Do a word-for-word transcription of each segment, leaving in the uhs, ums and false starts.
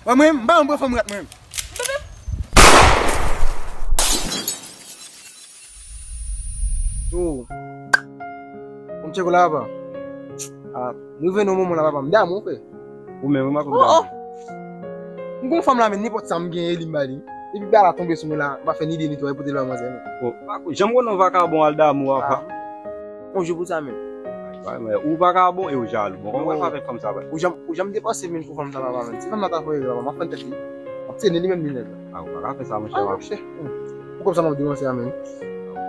Mwen, mwen, m pa yon bon fanm rat, mwen. Yo. Bon, tcheko la, papa. Ah, nou rive nan moman la, papa. M damou, frè. Ou menm, ou pa konn damou. M gon fanm la, men nenpòt sa m genyen, li m ba li. Epi ba la tonbe sou mwen la, m pa fè ni de ni twa, e pote l ba manzè, non. Bon, pa kou, janm konnen yon vakabon al damou, papa. Yon jou pou sa, men. Ay, pa, men ou vakabon e ou jalou. Bon, kòman w fè avèk fanm sa, papa? Ou janm, ou janm depanse, men, pou fanm sa, papa, men. Si fanm la ta fè erè, papa, m ap fè tèt li. M ap trennen li menm, li nèg la. Ah, ou pa ka fè sa, monchè. Ah, monchè. Pou kòb sa m ap depanse a, men.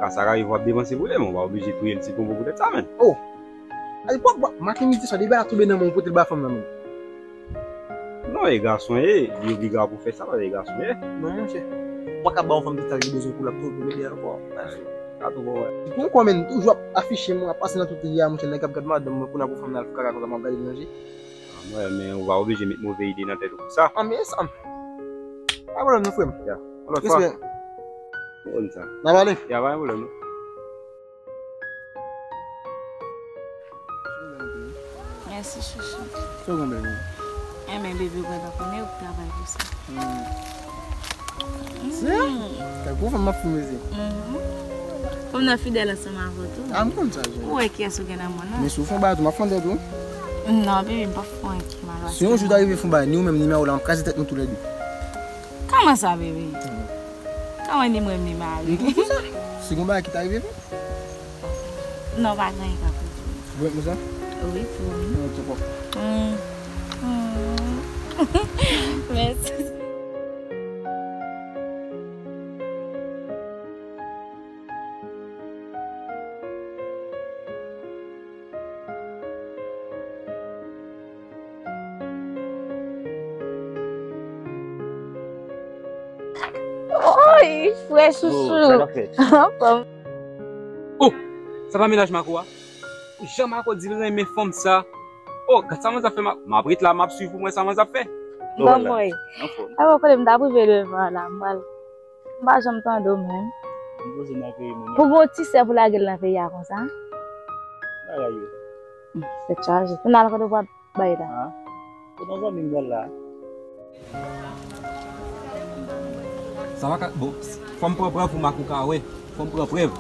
Ka sa ka rive w ap depanse pou li, men ou pa oblije touye l si konbo poutèt sa, men. Oh! Ay, pòk, pòk, maten, midi, swa, depi a tonbe nan men w, pote l ba fanm nan, men. Non, e gason ye, li obliga pou fè sa, paske e gason ye. Non, monchè. Ou pa ka ba yon fanm tout sa li bezwen pou l ap tou, pou l ede l ankò. Ka tou bon, wè. Pou m kwè, men, toujou ap afiche m, ap pase nan tout peyi a, monchè, nèg k ap gad madanm mwen, kounye a pou fanm nan al fè kaka konsa, m ap gade l nan je. Ah, mwen, men ou pa oblije met move ide nan tèt ou pou sa. Ah, men sa. Pa pwoblèm non, frè m. Ya. Yon lòt fwa. Respè. Bon, sa. N a pale? Ya, pa gen pwoblèm non. Mèsi, chouchou. Sa w gen, baby? Enben, baby, ou gentan konnen ou travay pou sa. Hmm. Se? Kèk gwo fanm m ap fou, mezi. Mhm. Fanm nan fidèl ansanm avè w tou. Ah, m konn sa, jèn. Ou wè kiyès ou gen nan mond lan. Men si w fè yon bagay tou, m ap fè yon bagay tou. Non, baby, m p ap fè anyen ki malonèt. Si yon jou ta rive fè yon bagay, ni ou menm, ni mè w la, m ap kraze tèt nou toulède. Kòman sa, baby? Mhm. Kòman ni mwen, ni mari? M konn sa. Si gon bagay ki ta rive fè? Non, pa gen anyen k ap rive. Ou ret konsa? Wi, pou ou. Mwen tou kò. Mm. Mm. Mèsi. Oy, frè chouchou. Oh, sa k ap fèt? Anfòm. Oh, sa pa mennaj Mako a? Jan Mako di l renmen fanm sa. Oh, gad sa manzè ap fè, m ap, m ap ret la, m ap swiv pou m wè sa manzè ap fè. Bon, mwen. Anfòm. Apa kote m t ap rive devan la, m pral. M pa janm tande w menm. M poze nan peyi moun. Pou gon ti sè pou lage l nan peyi a konsa. Bagay yo. Hmm, tèt chaje. Kounye a l kote w pral bay la. Ah. Kote yon zanmi m pral la. Sa pa ka, bon, fò m pran prèv pou Mako ka wè. Fò m pran prèv.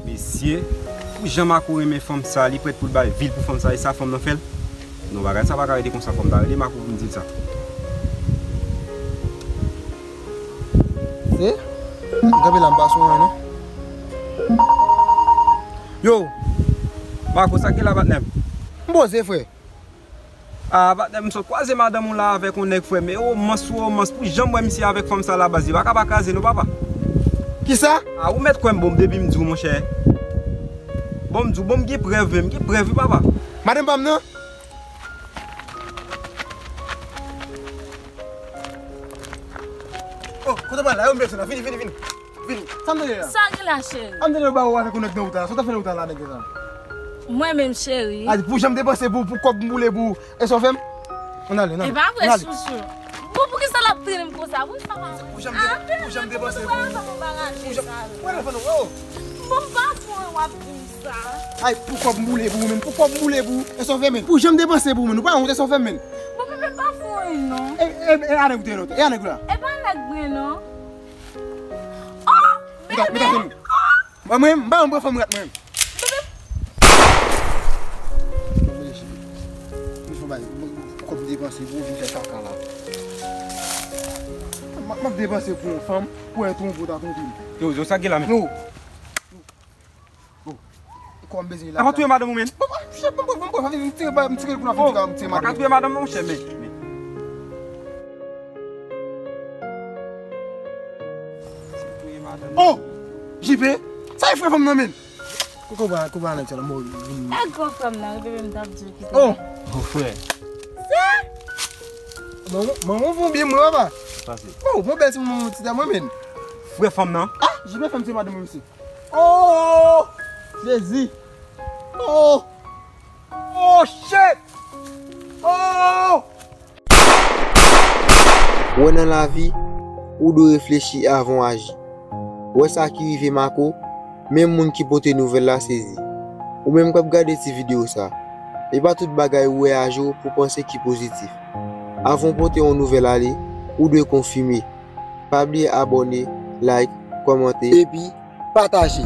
Mesye, pou jan Mako renmen fanm sa, li prèt pou l bay vi l pou fanm sa, e sa fanm nan fè l? Non, bagay sa pa ka rete konsa, fò m ta rele Mako pou m di l sa. Se? M kanpe la, m pa sou anyen, non. Yo! Mako, sa k gen la, patnè m? M poze, frè. Ah, patnè m, sot kwaze madanm ou la avèk yon nèg, frè, men romans sou romans, pou jan m wè misye avèk fanm sa la, baz, li pa ka pa kraze non, papa. Kisa? Ah, ou mèt kwè m, bon, depi m di w, monchè. Bon, m di w, bon, m gen prèv menm, m gen prèv, wi, papa. Madanm pa m nan? Oh, kote w pral la? Yo, m bezwen la. Vini, vini, vini. Vini. Sa m tande la? Sa gen la, cheri? Sa m tande yo ba ou avèk yon nèg nan wout la. Sa w t ap fè nan wout la, nèg sa? Mwen menm, cheri. A di, pou jan m depanse pou, pou kòb m boule pou ou. E sa w fè m? Ann ale, ann ale. E pa vre, chouchou. Bon, poukisa l ap trennen m konsa? Wi, papa. Pou jan m de-, pou jan m depanse pou ou. Pou jan m, wè, lè fè nou, oh. Bon, m pa fè w ap di m sa. Ay, pou kòb m boule pou ou menm. Pou kòb m boule pou ou. E sa w fè menm? Pou jan m depanse pou ou menm. Ou pa wont e sa w fè menm? Bon, bebe, pa fè w non. E, e, e a nèg ou te ye non? E a nèg ou la? E pa nèg mwen non. Oh, bebe. Meta, meta, mwen, mwen, m pa yon bon fanm rat, mwen. Mwen fè bay, mwen, kòb depanse pou vin fè kaka la. M ap, m ap depanse pou yon fanm, pou wè twonpe w ta twonpe m. Yo, yo, sa gen la, men. Yo. Yo. Kòb m bezwen la. Apa touye madanm ou, men? Bon, bon, bon, bon, bon, bon, m tire, m tire l pou nan fè m tire madanm. Ou pa ka touye madanm, non, monchè, men, men. Oh! J P, sa e frè fanm nan, men? Koko ba, koko ba nèg sa la, mò vini. E gwo frè m nan, wi, bebe, m t ap di w kite. Oh! Bon frè. Sa? Manman, manman, bon byen mwen, papa. Pase. Oh, bon bèl ti manman ti dam mwen, men. Frè fanm nan? Ah, J P fanm se madanm mwen, mesye. Oh! Jezi! Oh! Oh, shit! Oh! Wè nan lavi, ou dwe reflechi avan w aji. Wè sa ki rive Mako, menm moun ki pote nouvèl la sezi. Ou menm k ap gade ti videyo sa, e pa tout bagay ou wè a jou pou panse ki pozitif. Avan w pote yon nouvèl ale, ou dwe konfime. Pa bliye abòne, like, kòmante, epi pataje.